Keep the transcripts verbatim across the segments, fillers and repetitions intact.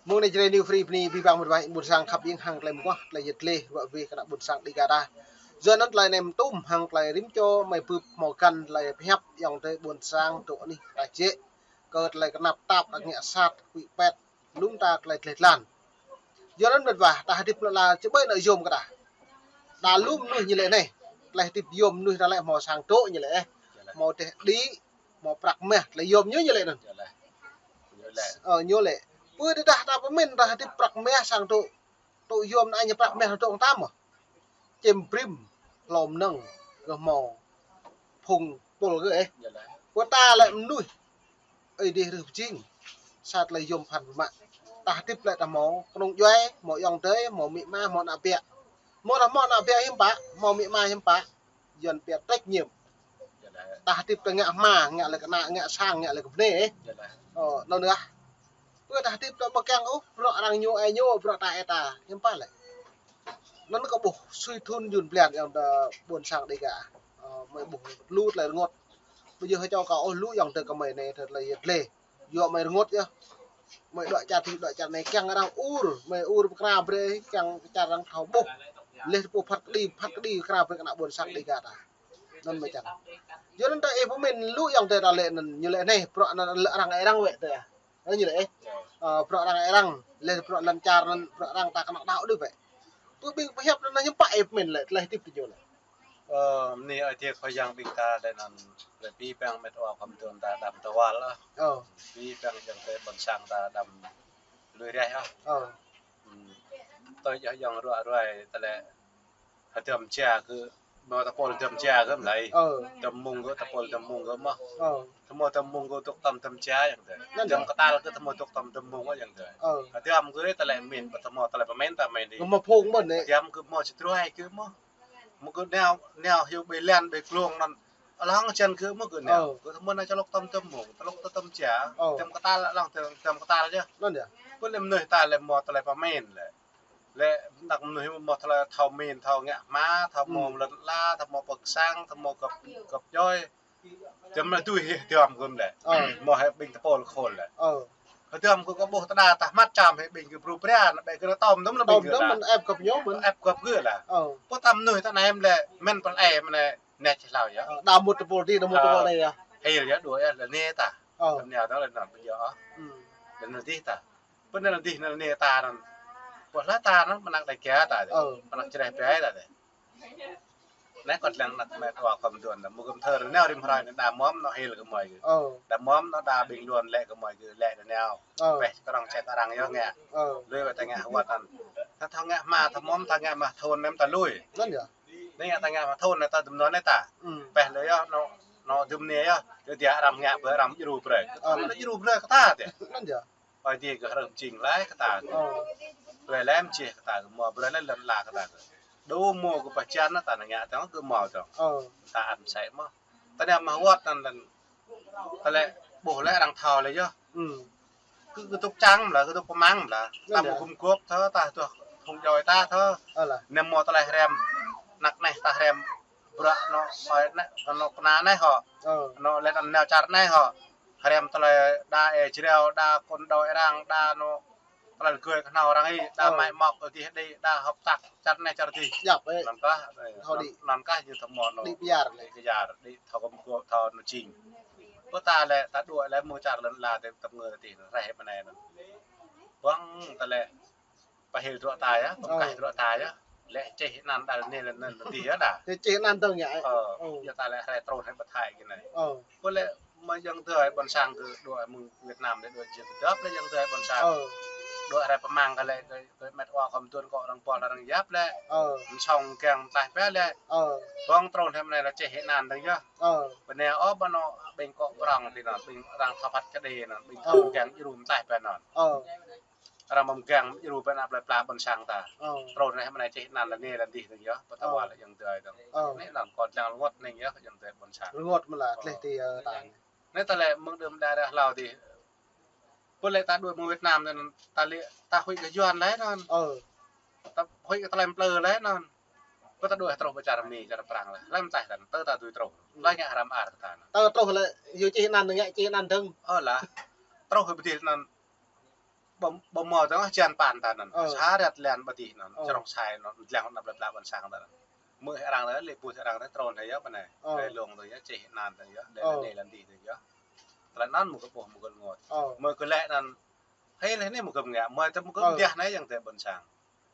Mơ̆ng anai Jrai New Free bơni abih bang mơ̆ng ƀing ƀôn sang khăp ƀing hăng tơlơi mơguah, tơlơi yet lĕ, ruă wih kơ ană ƀôn sang Dega ta. Yua anŭn tơlơi anai mơ̆ng tŭm hăng tơlơi rĭm čô mơi bưp hmâo găn tơlơi pơhiăp ayŏng adơi ƀôn sang dŏ anih ta jĕ. Kơ tơlơi kơnăp tap, ta ngă sat, huĭ pĕt, lŏm ta tơlơi dleh dlan. Yua anŭn mĕt wa, ta hơdip lŏ la čơƀơi anŏ yôm kơ ta. Ta lŏm mơnuih ñu lĕ anai. Tơlơi hơdip yôm mơnuih ta lĕ hmâo sang dŏ ñu lĕ, hmâo teh đĭ, hmâo prăk mah, tơlơi yôm ñu ñu lĕ anŭn. Ơ, ñu lĕ. Pơ tơdah ta pơmĭn ta hơdip prăk mah sang dŏ, tŭ yôm anai ñu prăk mah dŏ tam mơ̆. Čem brĭm, hlô mơnơ̆ng, kơ hmâo phung pôl kơ ĕh. Pơ ta lĕ mơnuih, ơi dih rơh pơjing, sa tơlơi yôm phăn pơmă. Ta hơdip lĕ ta hmâo kơnung djuai, hmâo ayŏng adơi, hmâo amĭ ama, hmâo ană bă. Hmâo ta hmâo ană bă hiư̆m pă, hmâo amĭ ama hiư̆m pă. Yuan pia trách nhiệm. Ta hơdip ta ngă hma, ngă lĕ kơ ană, ngă sang, ngă lĕ kơ bơnai ĕh. Ơ, anŭn yơh. Pơ ta hơdip ta ƀu kiăng ôh, bruă arăng ñu ai ñu, bruă ta ai ta, hiư̆m pă lĕ. Anŭn kơ ƀuh sui thun yun blan ayŏng adơi ƀôn sang Dega. Ơ, mơi ƀuh lu tơlơi rơngot. Ƀu djơ̆ hơčâo kâo ôh lu ayŏng adơi kơ mơi anai tơlơi yet lĕ. Yua mơi rơngot yơh. Mơi dŏ čar tui dŏ čar anai kiăng arăng ur, mơi ur pơkra brơi, kiăng čar arăng thâo ƀuh. Leh tơpô phat kơđi, phat kơđi pơkra brơi kơ ană ƀôn sang Dega ta. Anŭn mơi čang. Yua anŭn ta ih pơmĭn lu ayŏng adơi ta lĕ anŭn, ñu lĕ anai, bruă anŭn lĕ arăng ai arăng wĕ ta. Ơ, ñu lĕ ĕh. Ơ, bruă arăng ai arăng, leh bruă lŏn čar anŭn, bruă arăng ta kơnơ̆ng đaŏ đôč wĕ. Pơ ƀing pơhiăp anŭn hiư̆m pă ih pơmĭn lĕ, tơlơi hơdip tui ñu lĕ. Ơ, bơni Ơi Adai Khua Yang ƀing ta lĕ anŭn, lĕ abih bang met wa khŏm tuan ta đăm tơwal ah. Ơ. Abih bang ayŏng adơi ƀôn sang ta đăm lui raih ah. Ơ. Ưm, tui yơh ayŏng ruă ruai ta lĕ hơdôm ja kơ, mơ̆ tơpôl hơdôm ja kơ mơlai. Ơ. Hơdôm mông kơ, tơpôl hơdôm mông kơ mơ̆. Ơ. Tơmô hơdôm mông kơ dŏ tơm hơdôm ja ayŏng adơi. Anŭn yơh. Hơdôm kơtal kơ tơmô dŏ tơm hơdôm mông ayŏng adơi. Ơ. Hơdôm kơ ta lĕ min, ƀu tơmô ta lĕ pơmĭn ta mĭn đĭ. Kơ mơ̆ phung mơ̆n đĭ. Hơdôm kơ mơ̆ čơdruai kơ mơ̆. Mơ̆ kơ nao, nao hyu ƀơi lan ƀơi glông anŭn. Alăng čan kơ mơ̆ kơ nao. Ơ. Kơ tơmô nao čơlŏk tơm hơdôm mông, čơlŏk tơm hơdôm ja. Ơ. Hơdôm kơtal alăng hơdôm kơtal yơh. Anŭn yơh. Pơ lĕ mơnuih ta lĕ mơ̆ ta lĕ pơmĭn lĕ. Lĕ dah mơnuih mơ̆ tơlơi thâo mĭn, thâo ngă hma, thâo mơ̆ lŏn ala, thâo mơ̆ pơk sang, thâo mơ̆ gơ̆p, gơ̆p djuai. Hơdôm lĕ tui hĭ hơdôm kơ mơ̆ lĕ. Ơ. Mơ̆ hĭ ƀing tơpôl khul lĕ. Ơ. Hơdôm kơ kơ ƀuh tơdah ta hmăt čăm hĭ ƀing kơ bru bra, ană ƀĕ kơ tơm tơm lĕ ƀing kơ. Tơm tơm ta. Mơ̆n ĕp gơ̆p ñu mơ̆n. Ĕp gơ̆p kơ lĕ. Ơ. Pơ tơm mơnuih ta anai mơ̆ lĕ, mĭn pơl ĕ mơ̆ anai, nĕ čih hlâo yơh. Ơ, đa mŭt tơpôl đĭ, đa mŭt tơpôl đĭ yơh. Hil yơh, đuaĭ yơh, lĕ nĕ ta. Ơ. Tơm nĕ ta lĕ anŭn, ƀu djơ̆ ôh. Ưm. Lĕ anŭn dih ta. Pơ anai anŭn dih, anŭn anai ta anŭn. Pơ hlơi ta anŭn, mơnă Dega ta. Ơ. Mơnă Jrai Brai ta. Anai kơ lăng ană met wa khŏm tuan ta. Mơ̆ gơ̆m thơr nao rĭm hrơi anai đa mơ̆m anŏ hil kơ mơi kơ. Ơ. Đa mơ̆m anŏ đa bình luận lĕ kơ mơi kơ lĕ anai nao. Ơ. Pĕ kơ arăng ček arăng yơh ngă. Ơ. Lui wĕ ta ngă hơwăt anŭn. Ta thâo ngă hma, ta mơ̆m ta ngă hma thun nem ta lui. Anŭn yơh. Anai ngă ta ngă hma thun nem ta dŭm anŭn anai ta. Ưm. Pĕ lui yơh anŏ, anŏ dŭm anai yơh. Tơ dia arăng ngă brơi arăng djru brơi. Ơ. Arăng djru brơi kơ ta tĕ. Anŭn yơh. Ơi Adai kơ hrŏm jing laih kơ ta kơ. Ơ. Brơi lĕ mơčeh kơ ta kơ, mơ̆ brơi lĕ lŏn ala kơ ta kơ. Dŏ mơ̆ kơ pơčan ta anai ngă tŏng kơ mơ̆ tŏng. Ơ. Ta ăn sĕ mơ̆. Ta anai mơ̆ hơwăt anŭn lĕ. Ta lĕ ƀuh lĕ arăng thâo lĕ yơh. Ưm. Kơ, kơ tŭk čang mơ̆ lah, kơ tŭk pơmăng mơ̆ lah. Ta mơ̆ gum gôp thơ, ta tuh phung djuai ta thơ. Ơ lah. Nem mơ̆ ta lĕ hrăm, anăk anai ta hrăm. Bruă anŏ, ơi, anai, anŏ kơna anai hŏ. Ơ. Anŏ lĕ anŭn nao čar anai hŏ. Hrăm tơlơi đa ê jrao, đa kŭn đôi arăng, đa anŏ tơlơi gơi kơhnâo arăng ih, đa mai mŏk adih đĭ, đa hơ̆k tăk, čar anai čar adih. Yap, ê. Anŭn kah, ê, hŏ đĭ. Anŭn kah ñu tơmŏ anŏ. Đĭ pơyar lĕ. Đĭ pơyar, đĭ thâo gum gôp, thâo anŏ jing. Pơ ta lĕ, ta đuaĭ lĕ mơ̆ čar lŏn ala tĕ tơm ngơ adih, rai mơnai anŭn. Băng ta lĕ. Pơhil truă ta yơh, pơmơkaih truă ta yơh. Lĕ čih anăn đa anai lĕ anăn adih yơh đa. Čih anăn dơ̆ng yơh. Ơ, yơh ta lĕ hrơi trŭn hrơi pơthai kơ anai. Ơ. Pơ lĕ mơ̆ ayŏng adơi ƀôn sang kơ đuaĭ mơ̆ng Việt Nam lĕ đuaĭ jing dŏp lĕ ayŏng adơi ƀôn sang. Ơ. Đuaĭ hrơi pơmăng kơ lĕ kơ, kơ met wa khŏm tuan kơ arăng pơl arăng yap lĕ. Ơ. Mơsŏng kiăng tlaih pĕ lĕ. Ơ. Băng trŭn hrơi mơnai lĕ čih anăn dơ̆ng yơh. Ơ. Bơnai ôh ƀă anŏ ƀing kŏ prŏng ti anŭn, ƀing arăng thâo phat kơđi anŭn, ƀing thâo kiăng djru tlaih pĕ anŭn. Ơ. Arăng mơ̆ng gang djru pĕ ană plơi pla ƀôn sang ta. Ơ. Trŭn anai mơnai čih anăn lĕ anai lĕ adih dơ̆ng yơh, pơtơwal lĕ ayŏng adơi dơ̆ng. Ơ. Anai anŭn kơ lăng rơngot anai yơh ayŏng adơi ƀôn sang. Rơngot mơ̆ lah, tleh ti, ơ, ta. Anai ta lĕ mơ̆ng đưm đă ră hlâo adih. Pơ lĕ ta đuaĭ mơ̆ng Việt Nam anŭn, ta lĕ, ta huĭ kơ Yuan lĕ anŭn. Ơ. Ta huĭ kơ tơlơi plư lĕ anŭn. Pơ ta đuaĭ truh pơ čar Mi, čar Prăng lĕ. Lăm taih ta, tơ ta dưi truh. Lĕ ngă hrăm ar kơ ta anŭn. Tơ truh lĕ, yua čih anăn, ngă čih anăn dơ̆ng. Ơ lah. Truh pơ adih anŭn. Ƀơ̆, ƀơ̆ mơ̆ tơ̆ng čan păn ta anŭn. Ơ. Sa rĕt lĕn ƀơi tih anŭn. Ơ. Črông sai anŭn, lĕng anăp lĕ pla ƀôn sang ta anŭn. Mơ̆ arăng tơ lĕ, ƀuh arăng tơ trôn tơ yơh pơ anai. Ơ. Lĕ lông tơ yơh, čih anăn tơ yơh, lĕ, ơ, lĕ anai lĕ adih tơ yơh. Tơlơi anŭn mơ̆ kơ ƀuh mơ̆ kơ ngŏt. Ơ. Mơ̆ kơ lĕ anŭn. Hil anai mơ̆ kơ ngă, mơ̆ tơ mơ̆ kơ, ơ, mơ̆ tơ̆ anai yơh tơ ƀôn sang.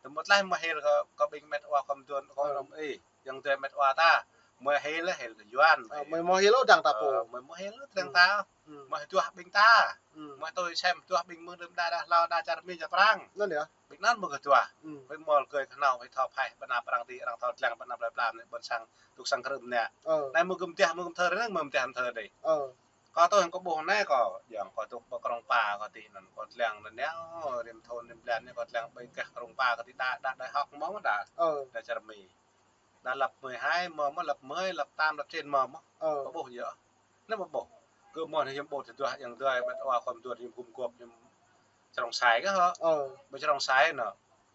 Tơmŭt laih mơ̆ hil kơ, kơ ƀing met wa kơ mơduôn, kơ, ơ, rŏm ih. Yơh tơ met wa ta, mơ̆ hil, hil kơ Yuan, ơ, mơ̆, mơ̆ hil ôh dang ta pô. Ơ, mơ̆, mơ̆ hil trăng, ơ, ta. Ơ. Mơ̆ duah ƀing ta. Ơ. Mơ̆ tui sem duah ƀing mơ̆ng đưm đă đah hlâo đa čar Mi čar Prang. Anŭn yơh. Ƀing anŭn mơ̆ kơ duah. Ơ. Ƀing mơ̆ gơ̆ kơnâo, ƀing thâo phaih, ƀơ̆ anăp arăng tih, arăng thâo lĕng, ƀơ̆ anăp lĕ pla anai, ƀôn sang, tŭk sang krư̆ mơnă. Ơ. Anai mơ̆ gơ̆ mơtiah, mơ̆ gơ̆ mơthơr, anai mơ̆ mơtiah mơthơr đih. Ơ. Kâo tui hăng kâo ƀuh anai kâo, yơh kâo dŏ ƀơi Krông Pa kâo tih anŭn, kâo lĕng anŭn neo, rĭm thŭn rĭm blan anai kâo lĕng ƀơi gah Krông Pa kâo tih đa, đa, đa hŏk mơ̆ng đa. Ơ. Đa čar Mi. Đa lăp mười hai mơ̆, mơ̆ lăp mười, lăp tám, lăp chín mơ̆, mơ̆. Ơ. Kâo ƀuh yơh. Anai mơ̆ ƀuh. Kơ mơ̆n hiư̆m ƀu tơduah yơh tơ, met wa kơ mơduôn hiư̆m gum gôp, hiư̆m črông sai kơ hŏ. Ơ. Ƀơi črông sai anŭn.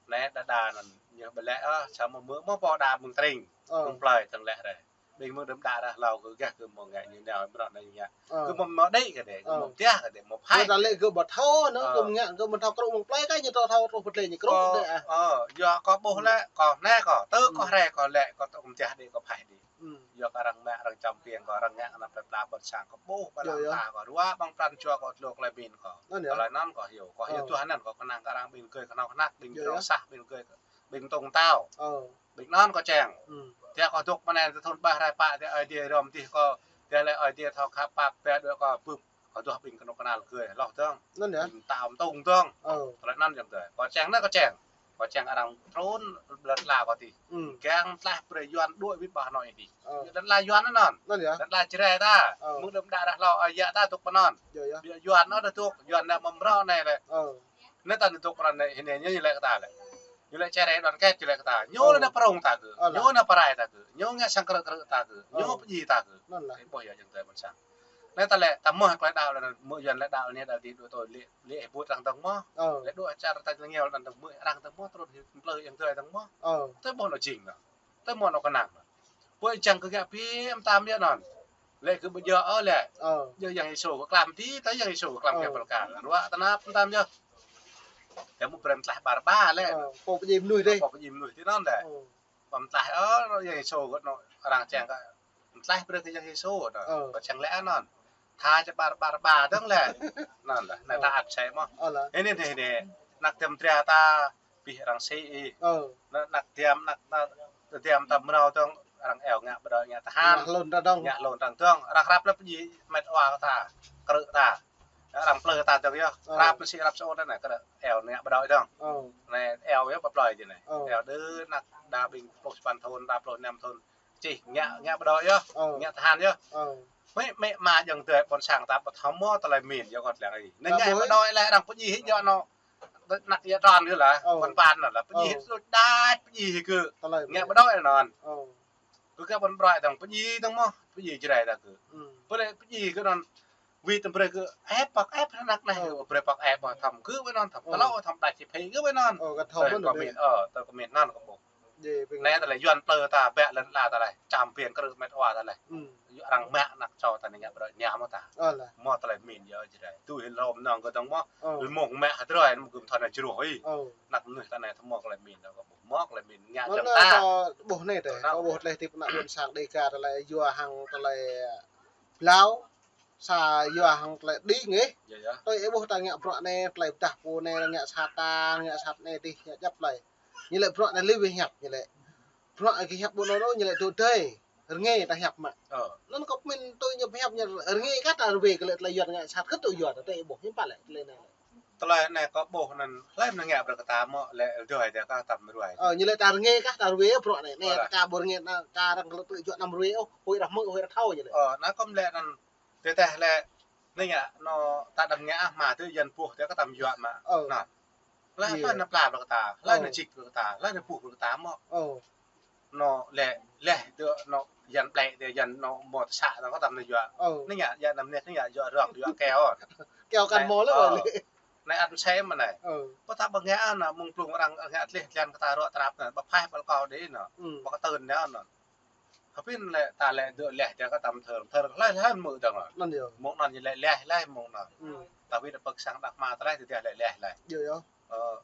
Anai đa đa anŭn ñu ƀu lĕ, ơ, samơ̆ mơ̆, mơ̆ pô đa mơ̆ng tring. Ơ. Mơ̆ng plơi tơ̆ng lĕ rĕ. Ƀing mơ̆ng đưm đă đah hlâo kơ gah kơ mơ̆ ngă ñu nao mơ̆ anai ngă. Ơ. Kơ mơ̆, mơ̆ đĭ kơ đih, kơ, ơ, mơ̆ mơtiah kơ đih, mơ̆ phaih. Kơ ta lĕ kơ ƀu thâo anŭn, ơ, kơ mơ̆ ngă, kơ mơ̆ thâo krư̆ mơ̆ng plơi kơ ñu thâo, thâo truh pơtlĕ ñu krư̆, ơ, đih, ơ. Ơ, yua kâo ƀuh, ơ, lĕ, kâo anai kâo, tơ, ơ, kâo hrơi kâo lĕ, kâo tơ kơ mơtiah đih, kâo phaih đih. Ơ. Yua kơ arăng mă, arăng čăm piêng kâo, arăng ngă anăp lĕ pla ƀôn sang kâo ƀuh, ƀơi, yơh, lăm, yơh, ta kâo ruă ƀơ̆ng pran jua kâo tơlơi min kâo. Anŭn yơh. Tơlơi anŭn kâo hyu, kâo hyu, ơ, duah anŭn kâo kơnang kơ arăng ƀing gơ̆ kơnong kơnăk, ƀing, yơh, yơh, rong sah, ƀing gơ̆, ƀing tông tao. Ơ. Ƀing anŭn kâo čang. Ơ. Tơdah kâo dŏ pơ anai tơ thŭn ƀah rai pă, tơdah Ơi Adai hrŏm tih kâo, tơdah lĕ Ơi Adai thâo khăp pap pĕ đuaĭ kâo bưp, kâo duah ƀing kơnuk kơna gơ̆ hloh dơ̆ng. Anŭn yơh. Ƀing tao tông dơ̆ng. Ơ. Tơlơi anŭn yơh tơlơi. Kâo čang anai kâo čang. Kâo čang arăng trŭn lŏn ala kâo tih. Ơ. Kiăng tlaih brơi Yuan đuaĭ wĭt ƀơi Hà Nội tih. Ơ. Lŏn ala Yuan anŭn. Anŭn yơh. Lŏn ala Jrai ta. Ơ. Mơ̆ng đưm đă đah hlâo ơi yă ta dŏ pơ anŭn. Yơh, yơh. Yuan anŭn dŏ dŏ, Yuan anai mơ̆ mrâo anai lĕ. Ơ. Anai ta dŏ pơ anai, hơnai ñu lĕ kơ ta lĕ. Ñu lĕ čơrai đoàn kết ñu lĕ kơ ta. Ñu, ơ, lĕ anai prong ta kơ. Ơ, ñu anai pơrai ta kơ. Ñu ngă sang krư̆ krư̆ ta kơ. Ñu, ơ, pơdjai ta kơ. Anŭn lah. Ih ƀuh yơh jing tơlơi ƀôn sang. Anai ta lĕ, ta mơ̆ tơlơi đaŏ lĕ, mơ̆ Yuan lĕ đaŏ anai đaŏ dih đuaĭ tui lĕ, lĕ ih ƀuh arăng dơ̆ng mơ̆. Ơ. Lĕ đuaĭ čar ta lĕ ñu lĕ dơ̆ng mơ̆, arăng dơ̆ng mơ̆, trŭn hĭ plơi yang tơi dơ̆ng mơ̆. Ơ. Tơlơi ƀuh anŭn jing anŭn. Tơlơi mơ̆ anŭn kơnang anŭn. Ƀuh čang kơ ngă pi mơtam yơh anŭn. Lĕ kơ ƀu djơ̆ ôh lĕ. Ơ. Djơ̆ Yang Yêsu kơ klăm tih, tơlơi Yang Yêsu kơ klăm, ơ, kơ pơlkal. Ruă tơnap mơtam yơh. Tơlơi mơ̆ brơi mơtlaih Baraba lĕ. Ơ, pô pơdjai mơnuih dih. Pô pơdjai mơnuih tih anŭn lĕ. Ơ. Pơm tlaih, ơ, Yang Yêsu kơ anŭn arăng čang kơ. Mơtlaih brơi kơ Yang Yêsu anŭn. Ơ. Kơ čang lĕ anŭn. Tha čơ Bar-, Baraba dơ̆ng lĕ. Anŭn lah, anai, ơ, ta ăt sĕ mơ̆. Ơ lah. Anai, anai, anai. Anăk tơm tria ta, pih arăng sĭ ih. Ơ. Anăk, anăk diam, anăk, anăk diam ta mrâo dơ̆ng, arăng iâu ngă ƀu đuaĭ, ngă tơhan. Ngă hlŭn ta dơ̆ng. Ngă hlŭn ta dơ̆ng. Arăng hrăp lĕ pơdjai met wa ta, krư̆ ta. Arăng plơi ta dơ̆ng yơh. Ơ. Hrăp lĕ sĭ hrăp sơ̆ anai, krư̆ iâu ngă ƀu đuaĭ dơ̆ng. Ơ. Anai iâu yơh pơ plơi dih anai. Ơ. Iâu đơ anăk đa ƀing pluh sapăn thŭn, đa pluh năm thŭn. Čih ngă, ngă ƀu đuaĭ yơh. Ơ. Ngă tơhan yơh. Ơ. Mơ̆, mơ̆ mă jing tơlơi ƀôn sang ta ƀu thâo mơ̆ tơlơi min yơh kâo lĕng ih. Anai ngă ƀu đuaĭ lĕ arăng pơdjai hĭ yơh anŭn. Anăk ia tran yơh lah. Ơ. Păn păn anŭn lah. Pơdjai hĭ, đač pơdjai hĭ kơ. Tơlơi ngă ƀu đuaĭ anŭn. Ơ. Kơ kơ ƀôn ƀruă dơ̆ng pơdjai dơ̆ng mơ̆, pơdjai Jrai ta kơ. Ơ. Pơdjai pơdjai kơ anŭn. Wĭt tơm brơi kơ ĕp păk ĕp anăk anai, ơ, brơi păk ĕp mơ̆ thâo kơ ƀu anŭn, thâo, ơ, tơlơi thâo đač čih phê kơ ƀu anŭn. Ơ, kơ thâo. Tơlơi mơ̆n kơ đih. Min, ơ, tơlơi kơ min anŭn kơ ƀuh. Jê, ƀing anai tơlơi Yuan plơi ta ƀĕ lŏn ala ta lĕ, čăm piêng krư̆ met wa ta lĕ. Ơ. Yua arăng mă anăk čô ta anai ngă ƀu đuaĭ ñam mơ̆ ta. Ơ lah. Mơ̆ tơlơi min yơh Jrai. Tui hĭ lŏm nong kơ dơ̆ng mơ̆. Ơ. Hĭ mơ̆ng mă hơdrơi mơ̆ gum thâo anai jruh ih. Ơ. Anăk mơnuih ta anai thâo mơ̆ tơlơi min dơ̆ng kơ ƀuh. Mơ̆ tơlơi min ngă jing ta. Kâo ƀuh anai tơlơi. Kâo ƀuh tơlơi tip anăk ƀôn sang Dêga tơlơi yua hăng tơlơi blau. Sa yua hăng tơlơi đĭ ngeh. Yơh, yơh. Tui ih ƀuh ta ngă bruă anai, tơlơi pơdah pô anai, ngă sat ta, ngă sat anai dih, ngă djăp tơlơi. Ñu lĕ bruă anai lui wĭt hiăp, ñu lĕ. Bruă kơ hiăp ƀu anŭn, ñu lĕ tŭ tơi. Rơngai ta hiăp mă. Ơ. Anŭn kâo pơmĭn tui ñu pơhiăp ñu rơngai kah ta ruai kơ lĕ tơlơi Yuan ngă sat kơ tŭ Yuan, tui ih ƀuh, hiư̆m pă lĕ tơlơi anai lĕ. Tơlơi anai kâo ƀuh anŭn, hlơi mơ̆ng ngă brơi kơ ta mơ̆ lĕ, hlơi ta kah ta mơruai. Ơ, ñu lĕ ta rơngai kah ta ruai bruă anai. Anai, ơ, lah, ta ƀu rơngai, ta arăng kơ lĕ tŭ Yuan anăm ruai ôh, huĭ arăng hmư̆, huĭ arăng thâo ñu lĕ. Ơ, anai kâo lĕ anŭn. Tơdah lĕ, anai ngă, anŭn ta đăm ngă ah, mă tui Yuan ƀuh tui kơ ta mơyuă mă. Ơ. Anŭn. Lah, hlơi anŭn pla brơi kơ ta, hlơi anŭn, ơ, čih brơi kơ ta, hlơi anŭn ƀuh brơi kơ ta mơ̆. Ơ. Anŭn lĕ, lĕ tui anŭn Yuan ƀlĕ tui Yuan anŭn mơ̆ tơsă anŭn kơ ta mơyuă. Ơ. Anai ngă, yua anăm anai, anai ngă, yua rơ̆k, yua keo. Keo kăn mơ̆ lĕ, ơ, lĕ. Anai ăt sĕ mơ̆ anai. Ơ. Pơ ta ƀu ngă anŭn, mơ̆ng blung arăng ngă tleh tlan kơ ta ruă trap anŭn, ƀu phaih ƀu kâo đih anŭn. Ơ. Ƀu kơ tơ̆n anŭn. Hơpĭn lĕ ta lĕ dŏ lĕ tui kơ ta mơthơr, mơthơr hlơi hlơi mơ̆ dơ̆ng. Anŭn yơh. Mơ̆ng anŭn ñu lĕ lĕ hlơi mơ̆ng anŭn. Ơ. Ta wĭt pơ sang đah mă tơlơi tơdah lĕ lĕ lĕ. Yơh, yơh. Ơ,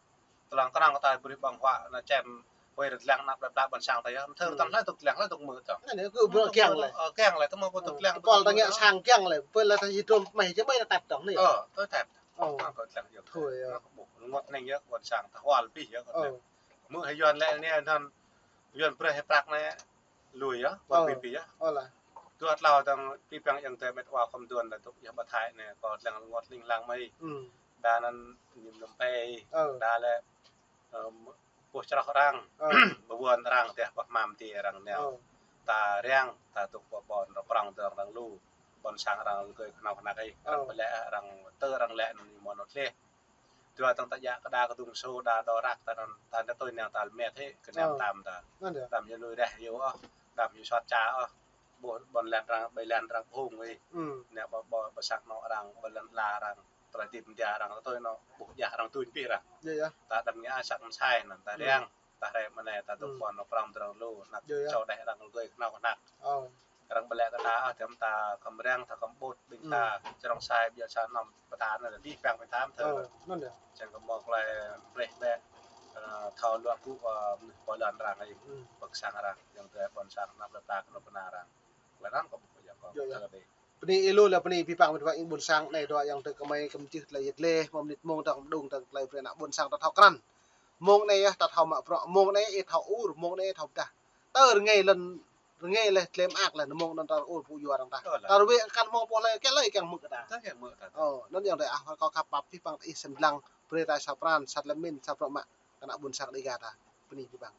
tơlơi kơnang ta brơi ƀơ̆ng huă ană čem, wai rơdlăng ană plơi pla ƀôn sang ta yơh. Thơ tơm lĕ tŭk lăng lĕ tŭk mơ̆ tơm. Anai anai kơ brơi kiăng lĕ. Ơ, kiăng lĕ, tơm mơ̆ tŭk lăng. Kơpal ta ngă sang kiăng lĕ, pơ lĕ ta hơdôm mơ̆ čem ƀai ta tăp tong anai. Ơ, tơl tăp. Ơ. Ană kơ lăng yơh. Thôi, ơ. Ană kơ ƀuh, ngŏt ning yơh, ƀôn sang ta hual bih yơh. Ơ. Mơ̆ hơyuan lĕ anai anŭn, yuan brơi hơprăk anai, lui yơh, ƀuh pi pi yơh. Ơ lah. Dua tlâo tơm pi păng yang tơ met wa khom duan ta tŭk yơh ƀă thai anai, kơ lăng ngŏt ling lang mơi. Đa anŭn ñim num pei. Đa lĕ, ơ, ƀuh čroh arăng, ƀuh ƀuôn arăng, tơdah ƀuh mam ti arăng neo. Ta riang, ta tŭk ƀuh ƀôn, rŏk prong tơ arăng lu. Ƀôn sang arăng gơi kơnau kơnăk ai. Arăng pơlĕ, arăng tơ arăng lĕ anŭn ñu mơnŭt leh. Dua tơng ta jak kơ đa kơdung sô đa đô rak ta anŭn ta nă tui neo ta lĕ mĕt hĭ kơ nem tam ta. Anŭn yơh. Đăm hyu lui reh hyu ôh, đăm hyu sot ča ôh. Ƀuh ƀôn lăn arăng, ƀai lăn arăng phung hĭ. Neo ƀơ ƀơ ƀơ sang anŏ arăng, ƀơ lăn la arăng, tơlơi tip mơdia arăng, tui anŏ ƀuh jah arăng tui pih arăng. Yơh, yơh. Ta đăm ngă asăk mơsai anŭn, ta riang, ta rai mơnai, ta tŭk ƀôn nŏ prong tơ arăng lu, anăk čô đeh arăng gơi kơnau kơnăk. Arăng ƀu lĕ kơ ta, ơ, tơm ta khom riang, ta khom ƀut, ƀing ta, čơrŏng sai, ƀiă sa năm, pơtă anŭn, pi păng ƀing ta mơ̆ thơ. Ơ, anŭn yơh. Čang kơ mơ̆ tơlơi pleh ƀĕ, ơ, thâo luă gŭ, ơ, mơnuih pô lăn arăng ai, pơ sang arăng, yang tơ ƀôn sang, ană plơi pla kơnuk kơna arăng. Tơlơi anŭn kơ ƀuh yơh kơ, yơh, yơh. Thơ đĕ. Bơni ih lu lah bơni pi păng ƀing ta ih ƀôn sang anai dua yang tơ kơmơi kơmơčih tơlơi yet leh, mơ̆ mơnit mông tơng mơđung tơng tơlơi brơi ană ƀôn sang ta thâo krăn. Mông anai yơh ta thâo mă bruă, mông anai ih thâo ur, mông anai ih thâo pơdah. Tơ rơngai lŏn, rơngai leh tlem ak leh, mông anŭn ta ur pŭ yua arăng ta. Ơ lah. Ta rơwĕ kăn mông pô leh, kiăng leh kiăng mơ̆ kơ ta. Ta kiăng mơ̆ kơ ta. Ơ, anŭn yang tơ ah, kâo khăp pap pi păng ih sem lăng, brơi ta sa pran, sat lĕ min, sa bruă mă, kơ ană ƀôn sang Dega ta. Bơni pi păng.